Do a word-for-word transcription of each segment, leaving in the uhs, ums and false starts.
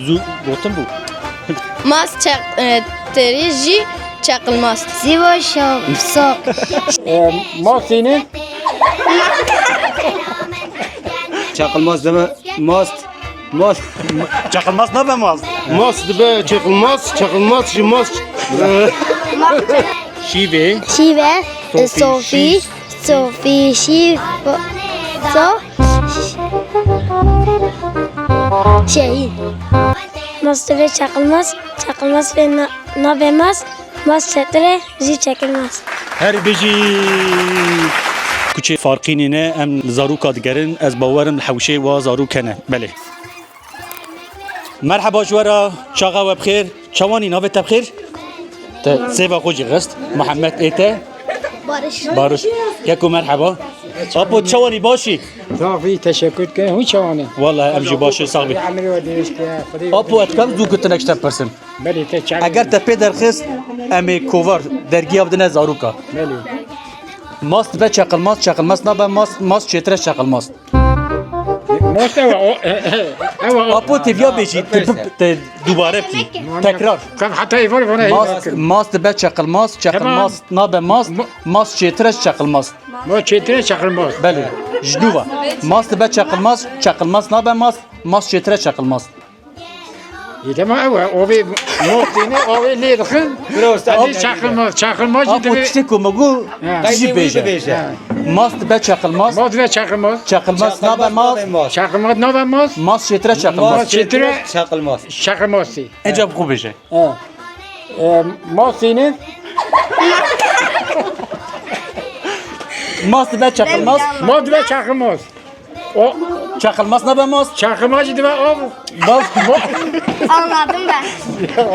Zû gotin bû. Mast çeq-, e, terî jî çeqilmaz. Zîvo şo-, soq. E, mast yîne? Çeqilmaz deme, mast, mast. Çeqilmaz nabe mast. Mast dibe çeqilmaz, çeqilmaz jî mast. E, Şîvê. Şîve, Sofî, Sofî, Sofî, şî, fo-, so, şehîn. Mast dibe çeqilmaz, çeqilmaz ve na-, nabe mast, mast çetire jî çekilmaz. Her bijî. Kuçê farqî nîne, em zaroka digerin, ez bawerim li hewşeyê wa zarok hene. Belê. Merheba ji we re, çaxa we bi xêr. Çawanî, navê te bi xêr? Te sêva xwe jî xist. Muhammed, ê te? Barış. Barış. Keko merheba. Apo, çawanî, başî? Zafî teşekkür dikim. Hûn çawanî? Wallahî em jî baş in, sax bî. Emrê we dirêj ke. Xwedê Apo, ez dikarim zû gutinek ji te bipirsim? Belê, te çawa? Eger te pê derxist, em ê kovar dergiya bidine zaroka. Belê. Mast dibe çeqilmaz, çeqilmaz nabe mast, mast çêtir e çeqilmaz. Mast ew e, o, e, e, ew e, o. Apo, te viya bêjî, te bi-, te dubare bikî. Tekrar. Kan heta êvar vana hîn Mast, nakim. Mast dibe çeqilmaz, çeqilmaz nabe mast, mast çêtir e çeqilmaz. Mast çêtir e çeqilmaz. Belê. Ji nû ve. Mast dibe çeqilmaz, çeqilmaz nabe mast, mast çêtir e çeqilmaz. Yê dema ew e, ovê motîne, ovê lê dixin. Bira usta, Hadi çakılmaz, çakılmaz. Apo, tiştê ku min got, ha, tu jî bêje. Ha. Mast dibe çakılmaz. Mast dibe çakılmaz. Çakılmaz nabe mast. Çakılmaz nabe mast. Mast çêtir e çakılmaz. Mast çêtir e çakılmaz. Çakılmaz. Ecab xwe bêje. Ha. E, mastîne. Mast dibe çakılmaz. Mast dibe çakılmaz. O çakılmaz nabe mast. Çakılmaz jî dibe av. Bas. Anladım ben.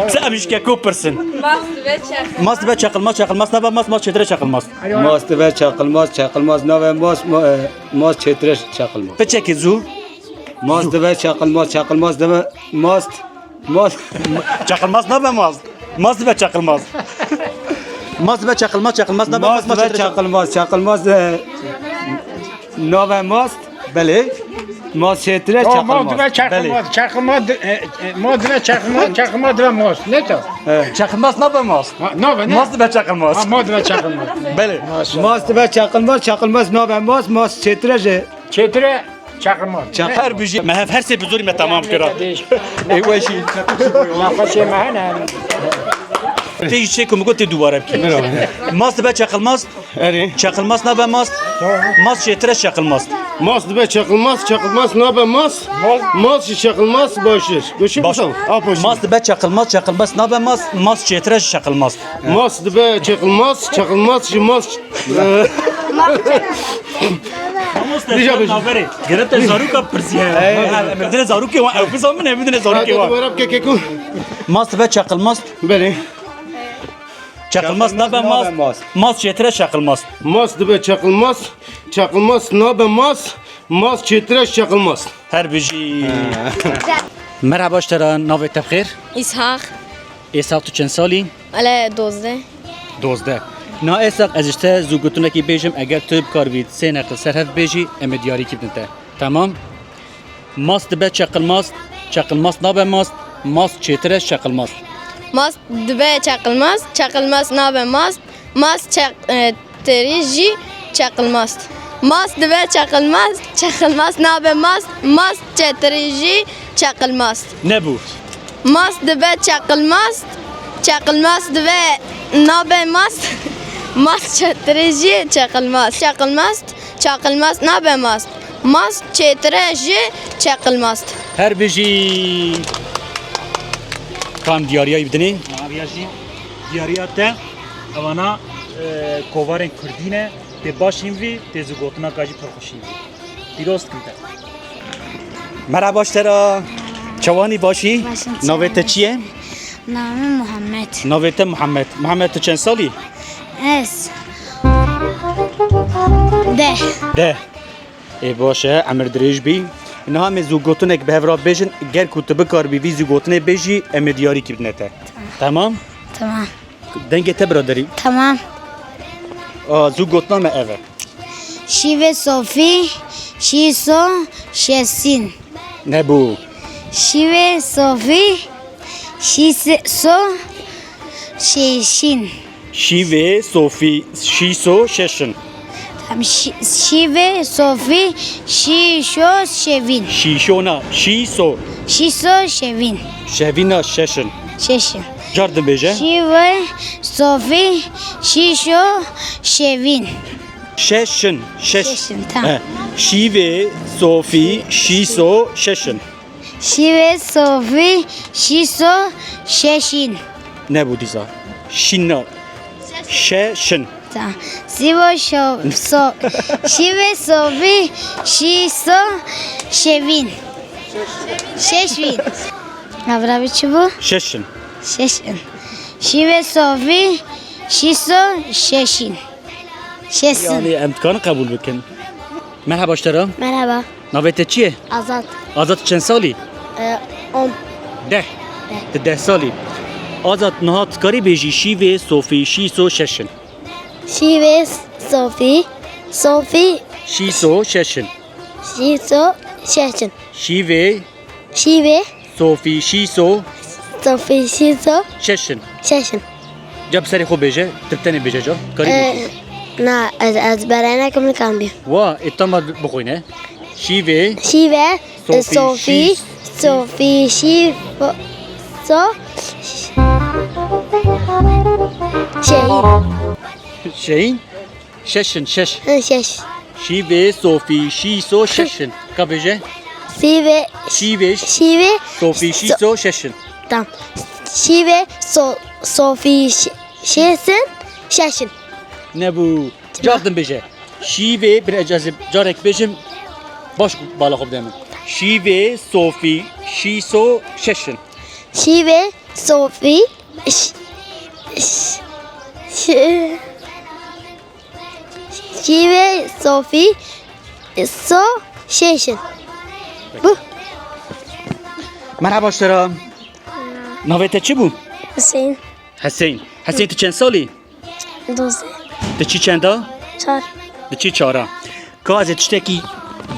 Sen em ji keko pirsin. Mast dibe çakılmaz. Mast dibe çakılmaz, çakılmaz nabe mast, mast çêtir e çakılmaz. Mast dibe çakılmaz, çakılmaz nabe mast, ma-, e, mast çêtir e çakılmaz. Piçekî zû. Mast dibe çakılmaz, çakılmaz dibe mast. Mast. Çakılmaz nabe mast. Mast dibe çakılmaz. Mast dibe çakılmaz, çakılmaz nabe mast, mast dibe çakılmaz, çakılmaz, e, nabe mast. Belê. Mast çêtir e çakılmaz. Mast dibe çakılmaz, çakılmaz, e, e, mast dibe çakılmaz, çakılmaz dibe mast. Ne to? He. Çakılmaz nabe mast. Ha, nabe ne? Mast dibe çakılmaz. Ha, mast dibe çakılmaz. Belê. Mast dibe çakılmaz, çakılmaz nabe mast, mast çêtir e jî. Çêtir e. Çakılmaz. Çak-, her bijî. Me hev her sê bi zorî me tamam kira. Ê weşî. Naqaşê me hene. Tê jî çê ku min got tê dubare bikî. Mast dibe çakılmaz. Erê. Çakılmaz nabe mast. Mast çêtir e çakılmaz. Mast dibe çakılmaz, çakılmaz nabe mast. Mast jî çakılmaz baştir. Baş. Mast dibe çakılmaz, çakılmaz nabe mast. Mast çêtir e çakılmaz. Mast dibe çakılmaz, çakılmaz jî mast. Mamoste, Rica sen ederim. Navberê. Gere te zaroka pirsiye. Em bidine zarokê wan, ew bizanin, em bidine zarokê wan. Dubare bike keko. Mast dibe çakılmaz. Belê. Çakılmaz nabe mast. Mast çêtir e çakılmaz. Mast dibe çakılmaz. Çakılmaz nabe mast. Mast çêtir e çakılmaz. Her bijî. Merhaba ji te re, navê te bi xêr? Îshaq. Îshaq, tu çend salî? Ele dozdeh. Dozdeh. Na Îshaq, ez ji te zû gotinekî bêjim, eger tu bikaribî sê neqil ser hev bêjî, em ê diyarîkî bidin te. Temam? Mast dibe çeqilmaz, çeqilmaz nabe mast, mast çêtir e çeqilmaz. Mast dibe çeqilmaz, çeqilmaz nabe mast, mast çeq-, e, tirî jî çeqilmaz. Mast dibe çeqilmaz, çeqilmaz nabe mast, mast çetirî jî çeqilmaz. Nebû. Mast dibe çeqilmaz, çeqilmaz dibe nabe mast, mast çetirî jî çeqilmaz. Çeqilmaz, çaqilmaz nabe mast. Mast çêtir e ji çeqilmaz. Her bijî. Kam diyariyayî bidinê? Diyariya jî, diyariya te, ewana, e, kovarên kurdî ne, tê baş hîn vî, tê zû gotinaka jî pir xweş hîn vî. Pîroz dikim te. Merhaba ji te re. Çawanî, başî? Baş in. Navê te çi ye? Navê Muhammed. Navê te Muhammed. Muhammed, tu çend salî? Ez. Deh. Deh. Ê baş e, emir dirêj bî. Niha em ê zû gotinek bi hev re bêjin, ger ku tu bikaribî vî zû gotinê bêjî, em ê diyarîkî bidine te. Tamam. Tamam? Tamam. Dengê te biraderî. Tamam. A, zû gotina me ev e. Şîvê Sofî, şîso, şesîn. Nebû. Şîvê Sofî, şîso, şeşin. Şîvê Sofî, şîso, şeşin. Tamam, şî- şîvê Sofî, şîşo, şevin. Şîşona, şîso. Şîso, şevin. Şevina, şeşin. Şeşin. Car dibêje. Şîvê Sofî, şîşo, şevin. Şeşin, şeş. Şeşin, tamam. He. Şîvê Sofî, şîso, şeşin. Şîvê Sofî, şîso, şeşin. Nebû dîsa. Şîna. Şeşin. Tamam. Şîvê şo, so, şîvê Sofî, şîso, şevin. Şeşvin. Navravi çi bû? Şeşin. Şeşin. Şîvê Sofî, şîso, şeşin. Şeşin. Yani em dikarin qebûl bikin. Merhaba ji te re. Merhaba. Navê te çi ye? Azat. Azat çend salî? E, on. Deh. Tu deh salî. Azat, niha dikarî bêjî şîvê, Sofî, şîso, şeşin. Şîvê Sofî, Sofî, Şîso, şeşin. şîso, şeşin. Şîvê, Şîvê Sofî, şîso, Sofî, şîso, şeşin. şeşin. Ca bi serê xwe bêje, tu bi tenê bêje ca. Dikarî E, bêjî. Na, ez, ez beraynek min kan bî. Wa, ê tam bixwîne. Şîvê, Şîvê Sofî, Sofî, şî- Sofî, şî, fo, so, şey, şeyin, şeşin, şeş. Hı, şeş. Şîvê, Sofî, şîso, şeşin. Ka bêje? Şîvê, Şîvê, Şîvê, Sofî, şîso, şeşin. Tamam. Şîvê, so, Sofî, şi- şeşin, şeşin. Nebû. Car din bêje. Şîvê, bir ez carek bêjim. Baş bala xwe bide min. Şîvê, Sofî, şîso, şeşin. Şîvê, Sofî, ş, ş, ş, Şîvê, Sofî, so, şeşin. Bu. Merhaba ji te re. Navê te çi bû? Hüseyin. Hesên. Hesên, tu çend salî? Doze. Tu çi çenda? Çar. Tu çi çara? Ka ez ê tiştekî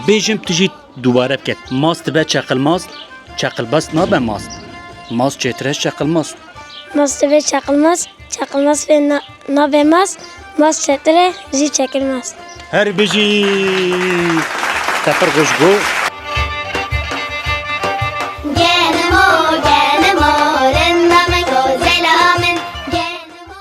bêjim, tu jî dubare bike. Mast dibe çeqilmast, çeqilbast nabe mast. Mast çêtir e ji çeqilmast. Mast dibe çeqilmast, çeqilmast vê na, nabe mast, mast çêtir e jî çekilmaz. Her bijî. Te pir xweş got.